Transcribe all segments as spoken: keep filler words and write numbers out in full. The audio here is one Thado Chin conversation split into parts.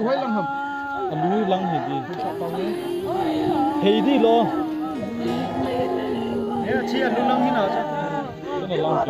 Koi lang ham? Alu lang hi di. Hei di lo. He, chi alu lang hi na cha. Koi lang hi.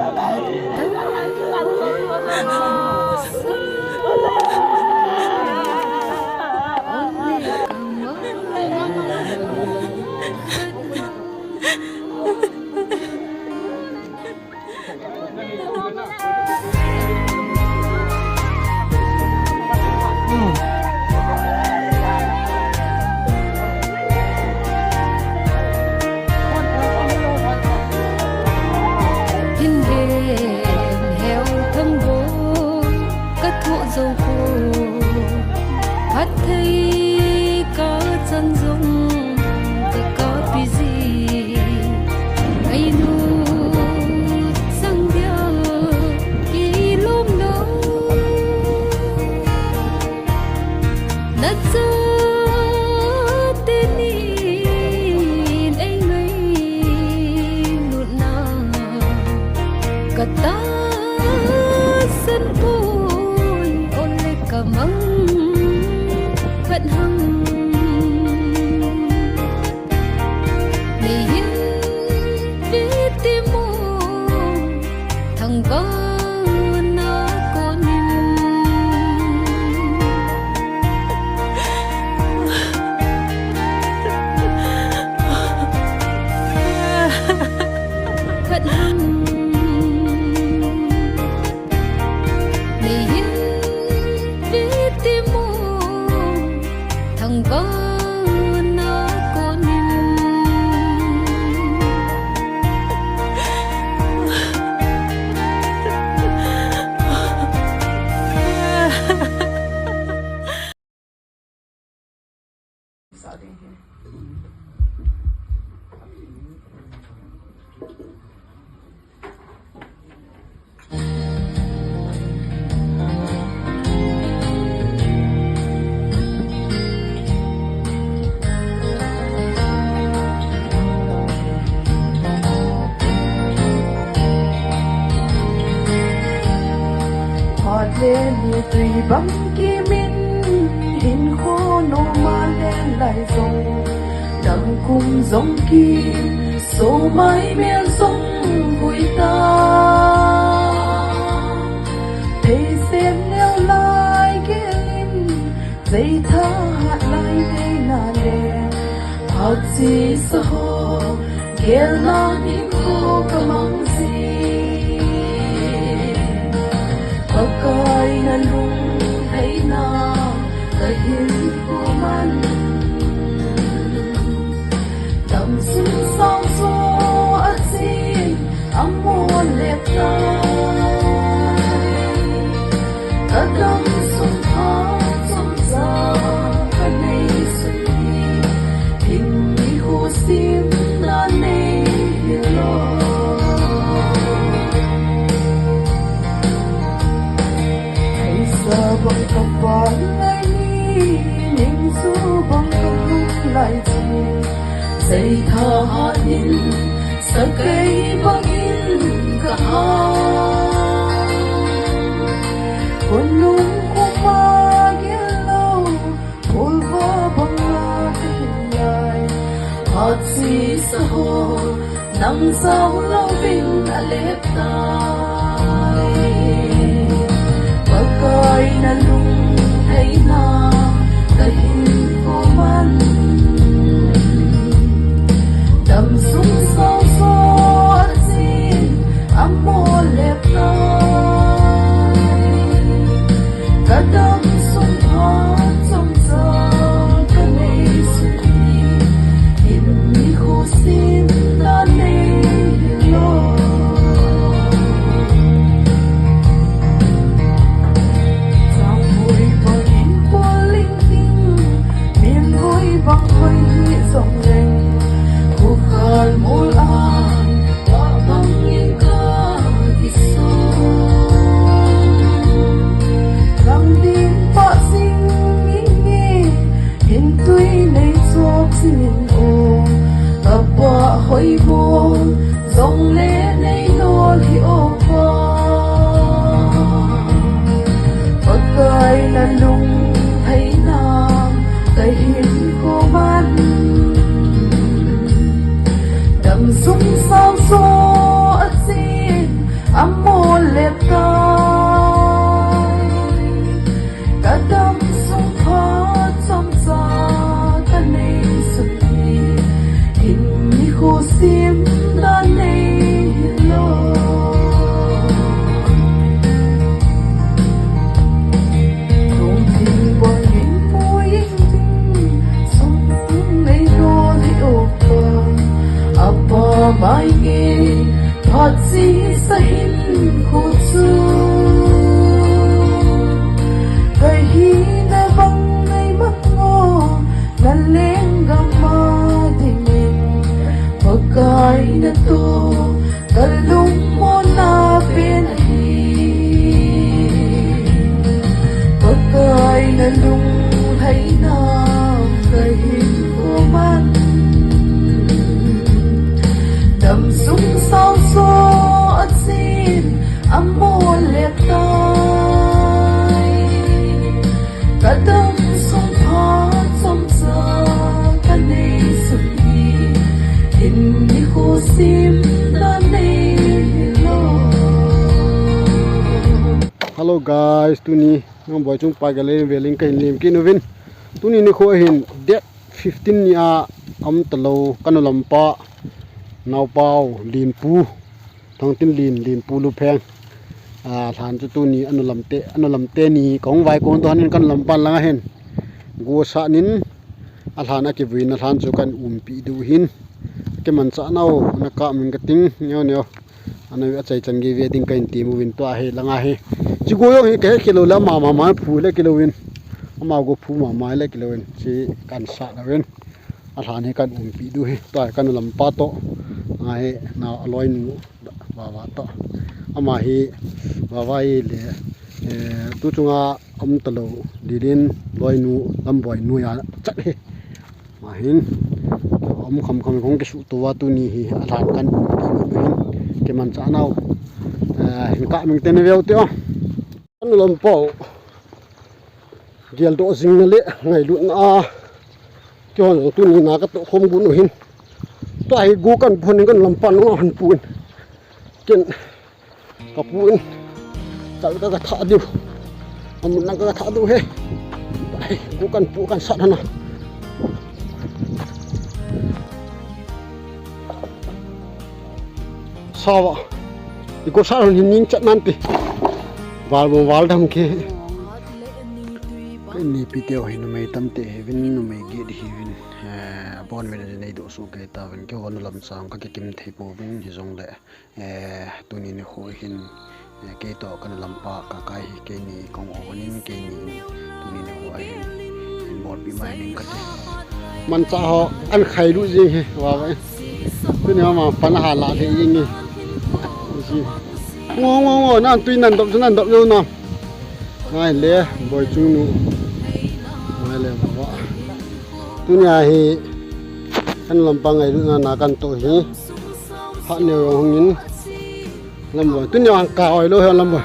Hin hen heu thang bo ka thoh zo ko. Phatthei ka chan jong ka kapi ji. Ngailutna sang dia kilom lo. Na chate nin ei ngailutna ka tahsan poi, ole ka mang phat hang. Nei hin ve ti mo, thangvahna kon in. Phat hang. Nei hin ve ti mo, thangvahna kon in. Phat le ni tui bang kimin, hinkho noma len lai jong, dam kum jong kim, so mai mel jong vui ta. Thei sem neo lai gelin, sei tha hat lai nei na le, phat sisa ho, gelna hinkho ka mang ji. Pakai na lungheina ka hinkho man. Dam sung sang so a chin, a mo le ta. Ka dam sung pha sung sa ka nei sung hi, hin ni hu sim na nei hi lo. Thei sa bang ka pan lai ni, ning su bang ka lung lai ji. Sei tha hat in, sa kei bang in ka ha. Khonung khoma gel lo, phul vo bang la ka hin lai. Phat sisa ho, nang sao louvin a lep tai. Pakai na lungheina ka hinkho man. Dam sung sao so a chin, a mo lep tai. Ka dam sung pha chom chang ka nei sung hi, hin ni hu sim na nei hi lo. Chang vui bang in pol ling ting, min vui bang hoi hi jong leng, khu khal mol a, wa bang in ka kisu. Lang ding pa sing ni Lenggam a dingin Pakai natoh kalungmonna pen ahi. Pakai nalungheina kahin khoman, damsung saoso achen amol le tai. Kadamsung phat chomcha kanei sung hi, in nikho simna neilou. Hello guys, tuni Nongboi chung Pakai le velin kahin lemkit uvin. Tuni nikho hin date fifteen nia umtalou kanu lampa naopau Linpu, Thangtinlin, Linpu Lupheng. A, lhan chu tuni anu lamte, anu lamte ni kahung vaikon toh hanin kanu lampan langa hin go sah nin, alhan akivuina lhan chu kahin umpi diu hin. Kimanchah nau, nakah min kating, neo neo. Ana achai chan gei ve ding kahin ti uvin tua hi langa hi. Chi go jong hi kahe kilou le ama mama phu le kilouvin. Ama go phu mama le kilouvin. Chi kahin sah nauvin. Alhan hi kahin umpi diu hi. Tua hi kanu lampa toh. Langa hi nao aloinu Vava toh. Ama hi Vava hi le, eh, tu chunga umtalou Lilin loinu Lamboi noiya chat hi. Ama hin, um kham kham kong kisuhto uva tuni hi, alhan kahin umpi diu hin, kimanchah nau. Eh, hin kah ming tene veu tio. Kanu lampau. Geldoh jingna le ngailutna a. Kihon jong tuni na katoh khom got u hin. Tua hi go kahin phu nin kanu lampan nung a hin pun. Ken Kapu in. Chal ka, katha diu. Amun nang ka, katha diu he. Ai, go kahin pu kahin sat hana. Sawa. I go sat hon hin ning chat nante. Val bom val dam ke. Kani pi teu hi numei tamte hivin, numei get hivin. Eh, abon vel nei doh soh kei tauvin, kihon lam sang kakikim thei pouvin hijongle. Eh, tuni nikho hin, eh, kei toh kanu lampa Kakai hi keini kong o honin keini tuni nikho a hin, hin bolpi mai ning kati. Manchah ho, ahin khailut jing hi, Vava. Tuni ho ma pan ahala thei jing hi. Ngo, ngo, ngo, nan tui nan dop, nan dop jo na. Ngai le, boi chungnu. Ngai le, Vava. Tunia hi, kanu lampa ngailutna na kahin toh hi. Hat neo hung in. Lamboi. Tunia hung ka oi lou hi Lamboi.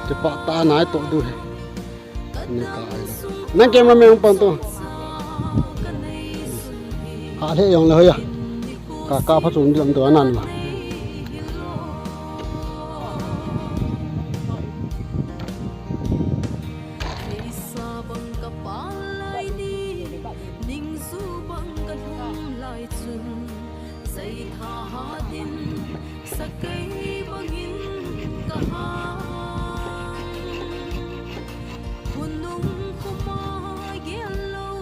Kipah tah a nai toh diu hi. Ni ka oi lou. Nang camera man hung pang to. Ha le jong le hoiya. Ka ka pha chom diu am to anan la. Ning ju bang ka lhum lai chun, sei tha hatin, sakei bangin ka hang. Khonung khoma gel lou,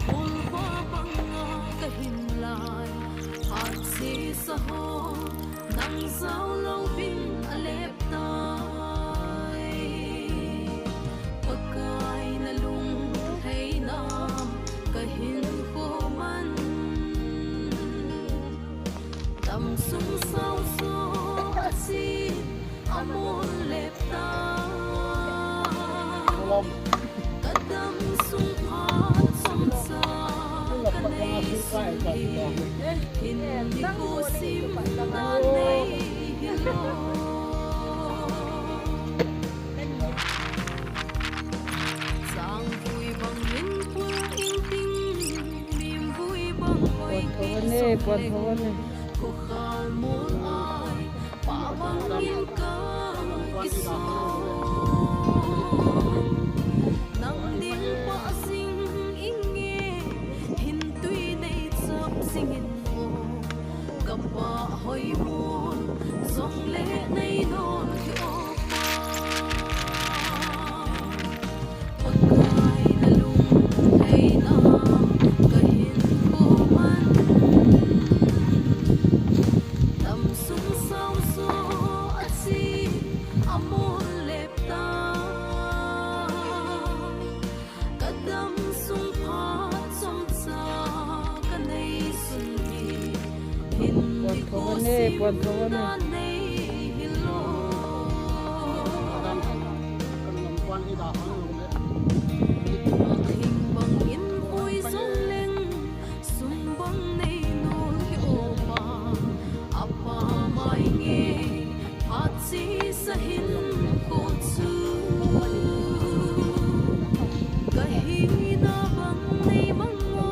kholpa banga ka hin lai. Phat sesa ho, nang jao louvin alep tai. Pakai na lunglhaina ka hin khoman. Damsung saoso achen amol lep tai. Kadamsung phat chomcha kanei sung hi, hin nikho simna neilou. Changvui bangin pul inting, mimvui bang hoi kisoh leng, khokhal mol ai, pa bangin ka kisoh. Nang ding pah jing inge, hin tui nei chap jingin o. Ka pa hoi mun, jongle nei non hi o pa. Pakai na lunglhaina ka hin khoman. Damsung saoso achen amol lep He, puan thong a ni. Sum bang nei nol hi opa, apa mai nge, phat sisa hin ko chu. Ka hina bang nei mang o,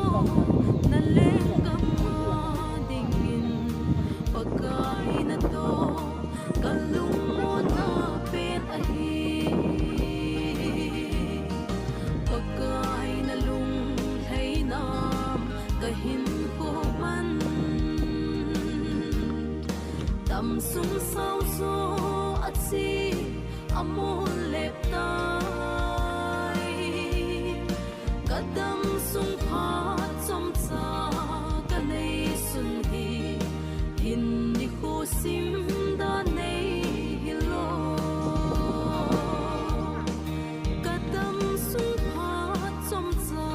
na lenggam a dingin, Pakai natoh ka lungmonna pen ahi. Pakai na lunglhai nam ka hinkho man. Damsung sao jo a chi a mol lep tai. Ka damsung phat chomcha ka neisun hi, hin nikho sim dan nei hilo. Ka damsung phat chomcha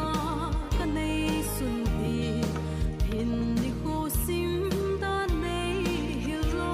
ka neisun hi, hin nikho sim dan nei hilo.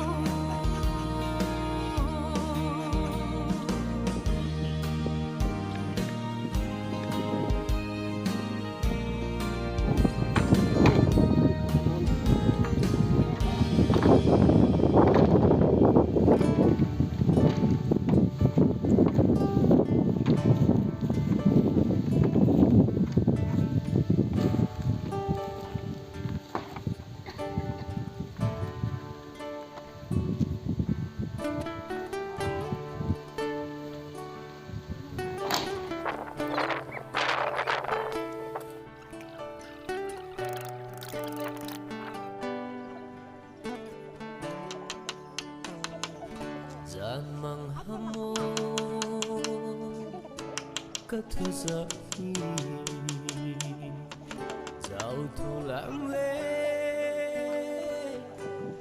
Jan mang hamo ka thu ja hi. Jao thu lang le,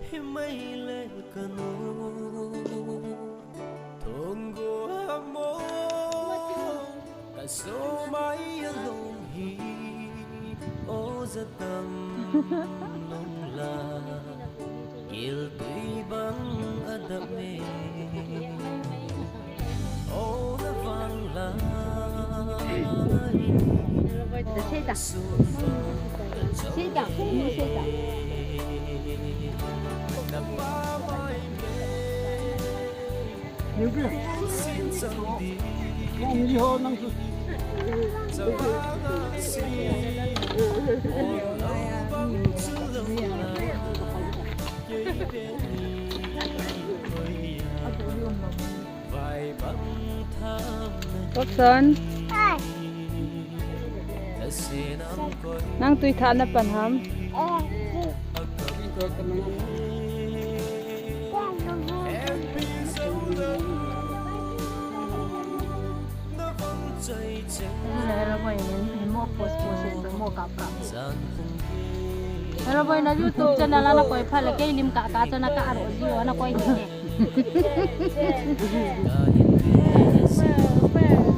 hi mai le ka nu. Thong go hamo, ka so mai along hi, o ja tam long la. Giltui bang a dap me. O na vang lai. Na pa mai me. Robson. Nang tui thah na pan ham? Hello boy, na YouTube channel a na koi phat le kei lim kah kah chu na kah ro ji o na koi hi.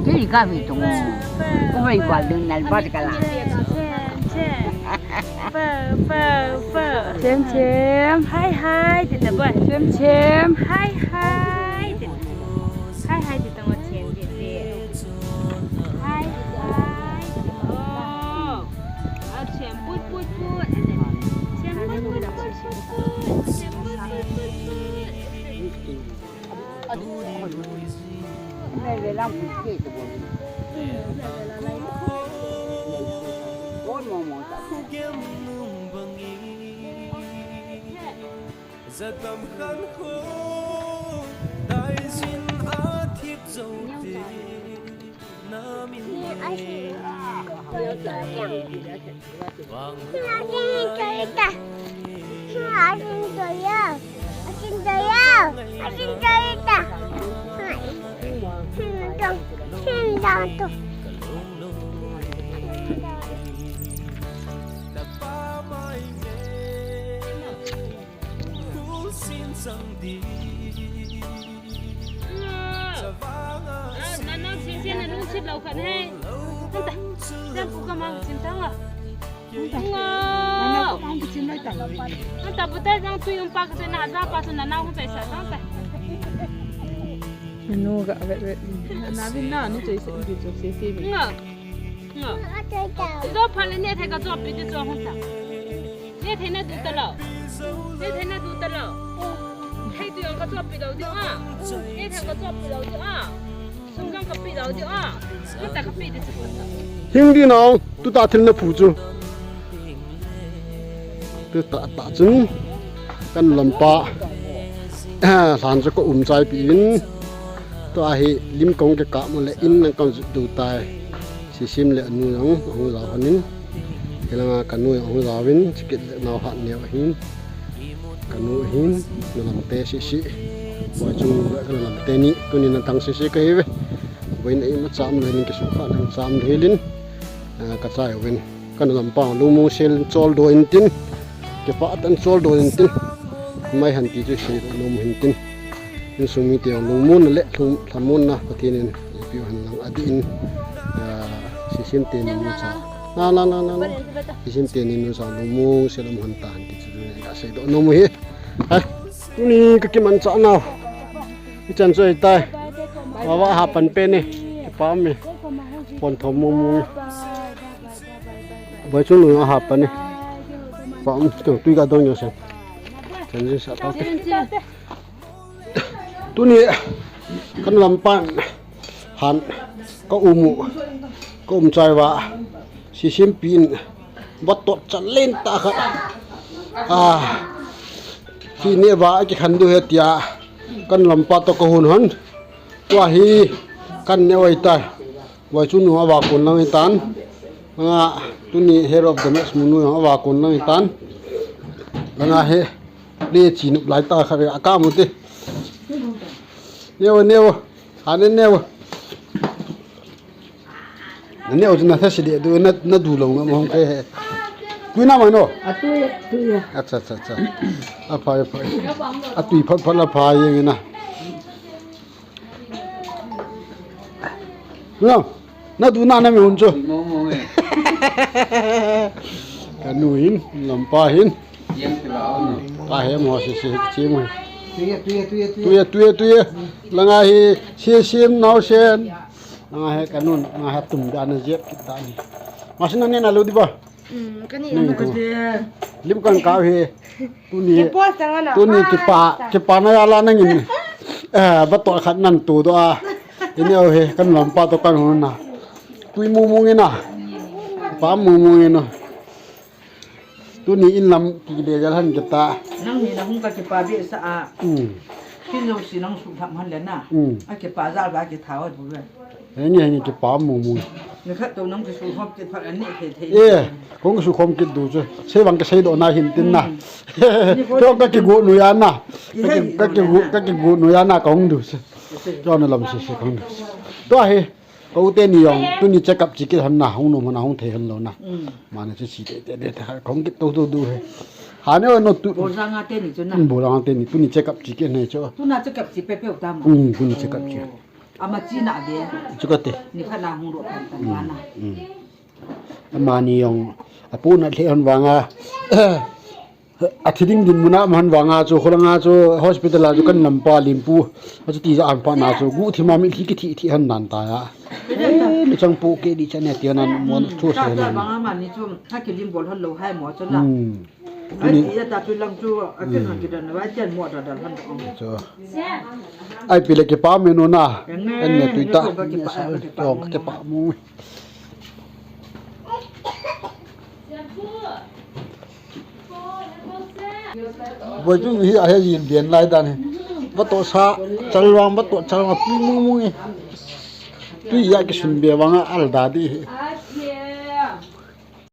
Kei ka vi tung. Ko vai val ding nal bat kala. Chem chem. Chem chem. Hai hai ti ta boy. Chem chem. Hai hai ti. Hai hai ti ta ngo chem ti ti. Hai hai ti. Oh. A chem put put put. Chem put put put put. Chem put put put put. Nana sing sing na lungsit lou khat he. Anta, jang ku ka mang sim tang a. Anta, nana ku mang Anta puta jang tui um pa ka na ja pa chu na na hu pe sa ta ta. Nu ga vet vet. Na vin na nu choi se di chu se se mi. Nga. Nga. Zo pha le ne thei ka zo pi di zo hung ta. Ne thei na du ta lo. Ne thei na du ta lo. Thei tu yong ka zo pi lo di a. Ne thei ka zo pi lo di a. Sung jong ka pi lo di a. Zo ta ka pi di chu. Hing di nau, tu ta thil na phu chu. Tu ta ta chun. Kan lampa. Ah, hlan chu ka um chai pi in. Tua hi lim kong ke ka mo le in nang kan zu tu tai. Sisim le anu jong hung jao hon in. Hilanga ka nu jong hung jao in, chikit le nau hat neo hin. Ka nu hin, na lam te si si. Boi chung le ka na lam te ni, tuni na tang si si ka hi ve. Boi na ima cham le nin ke su kha nang cham le lin. Ah, ka chai uvin. Kan lampa lungmong sel chol do in tin. Kipa tan chol do in tin. Mai han ti chu sei do nom hin tin. Insung mite lungmon le lungmon na Pathen in ipi han lang adi in. Ah, Sisim teni nu cha. Na, na, na, na, na. Sisim teni nu cha lungmong sel um han ta han ti chu ka sei do nom hi. Hai. Tuni ka kimanchah nau. Ichan chu ahitai. Vava ha pan pe ni. Kipa mi. Pon thom mong mong. Boi chu nu a ha pan ni. Pa um tu tui ka dong yo sen. Chen ji sa ta te. Tuni kan lampan han ka um u. Ka um chai va. Sisim pin. Vatot chan len ta khat. Ah. Hi ne va ki khan du he tia. Kan lampa to ka hun han. Tua hi kan ne oi tai. Boi chu nu a va kun lang i tan. Nga tuni hero of the match mu nu a va kun lang i tan. Nga he le chi nup lai ta kha ve a ka mu te. Neo neo. Ha ne neo. Neo chu na tha si de du na na du lo ngam hong ke he. Tui na mai no. A tui tui. Acha acha acha. A phai phai. A tui phat phat la phai yeng na. Lo, na du na na mi hun chu. Mo mo nge. Ka nu hin, lampa hin. Yem ti la au no. Pa he mo si si chi mo. Tuye tuye tuye tuye. Tuye tuye tuye. Langa hi si sim nau sen. Langa he ka nun, langa he tum da na jep kit da ni. Masina ne na lo di ba. Lim kan kau hi. Tuni. Tuni kipa, kipa na ya la nangin. Eh, ba to khat nan tu do a. Ini o he kan lampa to kan hon na. Tui mu mu ngin na. Pa mu mu ngin na. Tuni in lam ki le jal han kita. Nang ni na hung ka kipa be sa a. Kin lo si nang su tham han le na. A kipa jal ba ki thao bu le. Henge henge kipa mu mu. Ni khat to nang kisu khom kit phat ani thei thei. Eh, kong kisu khom kit du chu. Sei bang ka sei do na hin tin na. To ka kigu nu ya na. Ka kigu ka kigu nu ya na ka hung du chu. To na lam si si ka hung du. To he. Ko te ni jong tuni check up chi kit han na hung nu ma na hung thei han lo na. Ma na chi si te te te kong kit to du du he. Ha ne no tu. Bo jang a te ni chu na. Bo jang a te ni tuni check up chi kit ne chu. Tu na check up chi pe pe u ta ma. Tuni check up chi. Ama chi na de. Chu ka te. Ni kha na hung ro pan tan na. Ama ni jong a pu na le han vanga. A thi ding din muna man vanga chu khulanga chu hospital a chu kan lampa limpu. A chu ti ja an pa na chu gu thi ma mi thi ki thi thi han nan ta ya. Lu chang pu ke di cha ne ti nan mo chu se nan. Vanga ma ni chu ha ki lim bol hon lo hai mo chu na. Ai ti ta chu lang chu a kin han ki dan wa chen mo da da han. Chu. Ai pi le kipa me nu na. Kan ne tui ta. Kipa mu. Boi chu hi a he jin bian lai dan hi. Vato sa chalwang vato chalwang pi mung mung hi. Tui ya kisun be vanga al da di hi.